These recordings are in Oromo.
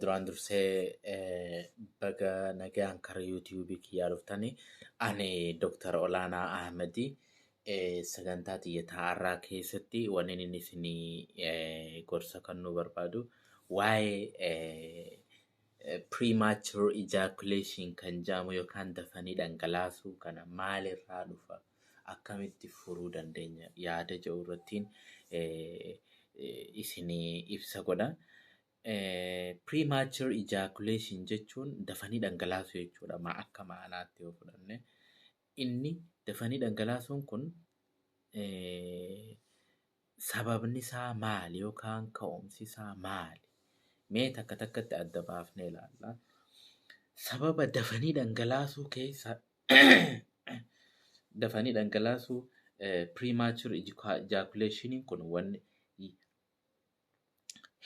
Duraan dursee baga nagaan karaa yuutiyuubii kiyyaa dhuftanii. Ani Dooktar Olaanaa Ahmadi. Sagantaa tiyya har'aa keessatti wanni inni isinii gorsa kennuu barbaadu waa'ee premature ejaculation kan jedhamu yookaan dafanii dhangalaasuu kana maalirraa dhufa, akkamitti furuu dandeenya yaada jedhu irrattiin isinii ibsa godha. Premature ejaculation jechuun dafanii dhangalaasuu jechuudha. Akka maanaatti yoo fudhanne inni dafanii dhangalaasuun kun sababni isaa maali yookaan ka'umsi isaa maali? Mee takka takkatti adda baafnee ilaalla. Sababa dafanii dhangalaasuu keessa, dafanii dhangalaasuu, premature ejaculation kun wanni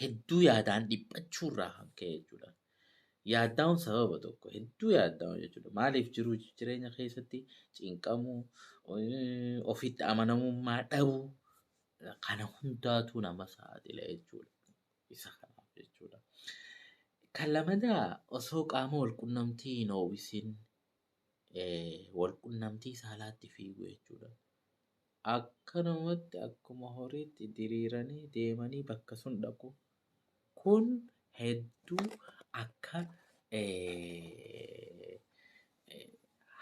hedduu yaadaan dhiphachuurraa kan ka'e jechuudha. Yaaddaa'uun sababa tokko, hedduu yaaddaa'uun jechuudha. Maaliif jiruu jireenya keessatti cinqamuu, ofitti amanamummaa dhabuu, kana hundaatu nama saaxila jechuudha. Isa kanaaf jechuudha. Kan lamadaa, osoo qaama walqunnamtii hin ho'isin walqunnamtii saalaatti fiiguu jechuudha. Akkanumatti akkuma horiitti diriiranii deemanii bakka sun dhaqu. Kun hedduu akka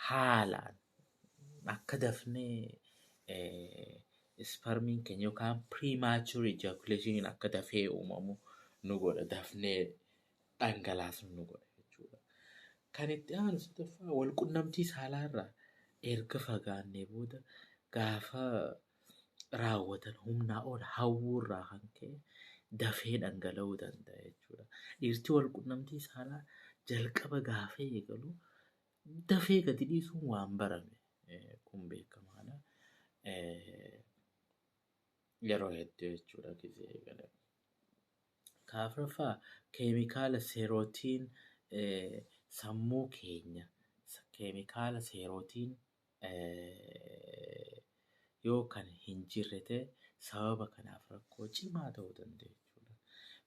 haalaan akka dafnee isparmiin keenya yookaan premature ejaculation akka dafee uumamu nu godha. Dafnee dhangalaasnu nu godha jechuudha. Kan itti aanu sadaffaa, walqunnamtii saalaarraa erga fagaannee booda gaafa raawwatan humnaa ol hawwuurraa kan ka'e dafee dhangala'uu danda'a jechuudha. Dhiirti walqunnamtii saalaa jalqaba gaafa eegalu dafee gadi dhiisuun waan barame, kun beekamaadha. Yeroo hedduu jechuudha gisee eegalan. Afuraffaa, keemikaala serotonin sammuu keenya, keemikaala serotonin yoo kan hin jirre ta'e sababa kanaaf rakkoo cimaa ta'uu danda'a jechuudha.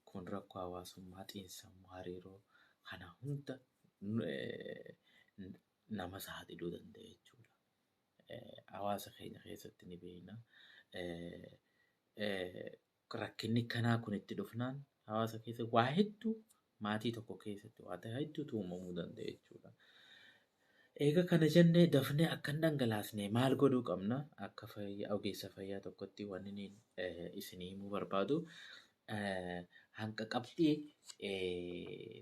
Kun rakkoo hawaasummaa, xiinsammuu, hariiroo kana hunda nama saaxiluu danda'a jechuudha. Hawaasa keenya keessatti ni beekna. Rakkinni kanaa kun itti dhufnaan hawaasa keessa waa hedduu, maatii tokko keessatti waa hedduutu uumamuu danda'a jechuudha. Egaa kana jennee, dafnee akka hin dhangalaasne maal godhuu qabna? Akka ogeessa fayyaa tokkotti wanni inni isinii himuu barbaadu hanqa qabxii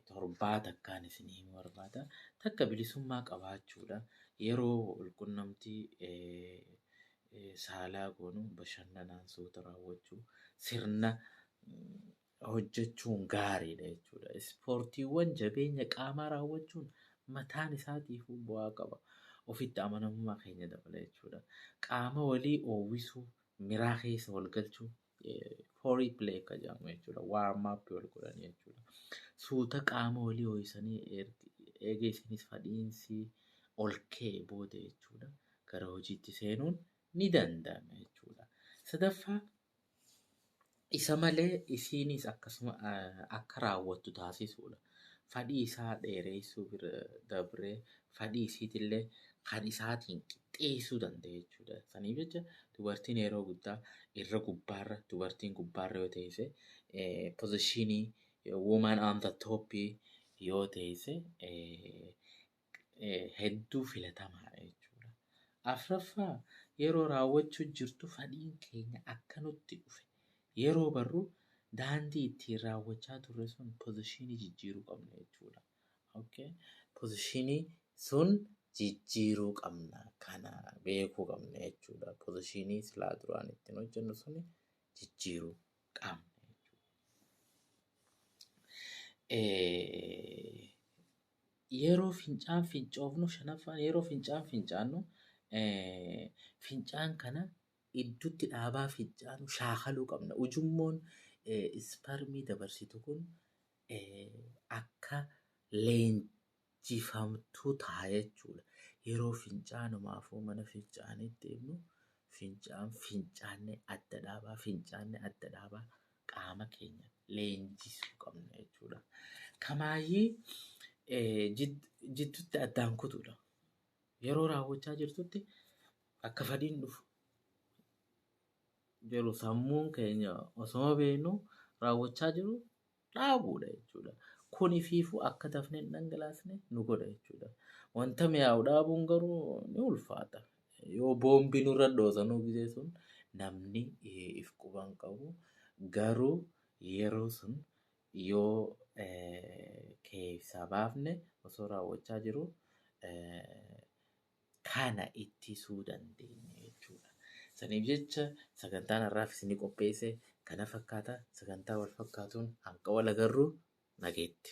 torbaa takkaan isinii himuu barbaada. Takka, bilisummaa qabaachuudha. Yeroo walqunnamtii saalaa goonu bashannanaan suuta raawwachuu, sirna hojjechuun gaariidha jechuudha. Ispoortiiwwan jabeenya qaamaa raawwachuun mataan isaatiifuu bu'aa qaba. Ofitti amanamummaa keenya dabala jechuudha. Qaama walii oowwisuu, miraa keessa wal galchuu, foreplay akka jedhamu jechuudha. Warm up wal godhanii jechuudha. Suuta qaama walii ho'isanii eega isinis fadhiinsi ol ka'e booda jechuudha. Gara hojiitti seenuun ni danda'ama jechuudha. Sadaffaa, isa malee isiinis akkasuma akka raawwattu taasisuudha. Fadhii isaa dheereessuu bira dabree fadhii isiitillee kan isaatiin qixxeessuu danda'a jechuudha. Saniif jecha dubartiin yeroo guddaa irra gubbaarra, dubartiin gubbaarra yoo teesse, position woman on the top yoo teesse hedduu filatamaadha jechuudha. Afuraffaa, yeroo raawwachuu jirtu fadhiin keenya akka nutti dhufe yeroo barru daandii ittiin raawwachaa turre sun position jijjiiruu qabna jechuudha. Okay? Position sun jijjiiruu qabna, kana beekuu qabna jechuudha. Position silaa duraan ittiin hojjennu sun jijjiiruu qabna jechuudha. Yeroo fincaan fincoofnu, shanaffaan, yeroo fincaan fincaannu fincaan kana idduutti dhaabaa fincaanu shaakaluu qabna. Ujummoon isparmii dabarsitu kun akka leenjifamtuu ta'a jechuudha. Yeroo fincaanumaafuu mana fincaaniitti deemnu fincaan fincaannee adda dhaabaa fincaannee adda dhaabaa qaama keenya leenjisuu qabna jechuudha. Kamaayyii jidduutti addaan kutuudha. Yeroo raawwachaa jirtutti akka fadiin dhufu jiru sammuun keenya osoo beeknu raawwachaa jiru dhaabuudha jechuudha. Kun ifiifuu akka dafnee hin dhangalaasne nu godha jechuudha. Wanta mi'aawu dhaabuun garuu ni ulfaata. Yoo boombii nurra dhoosanuu gisee sun namni if quban qabu garuu yeroo sun yoo keessaa baafne osoo raawwachaa jiru kana ittisuu dandeenya jechuudha. Saniif jecha sagantaan har'aaf isinii qopheesse kana fakkaata. Sagantaa wal fakkaatuun hanga wal agarru nageetti.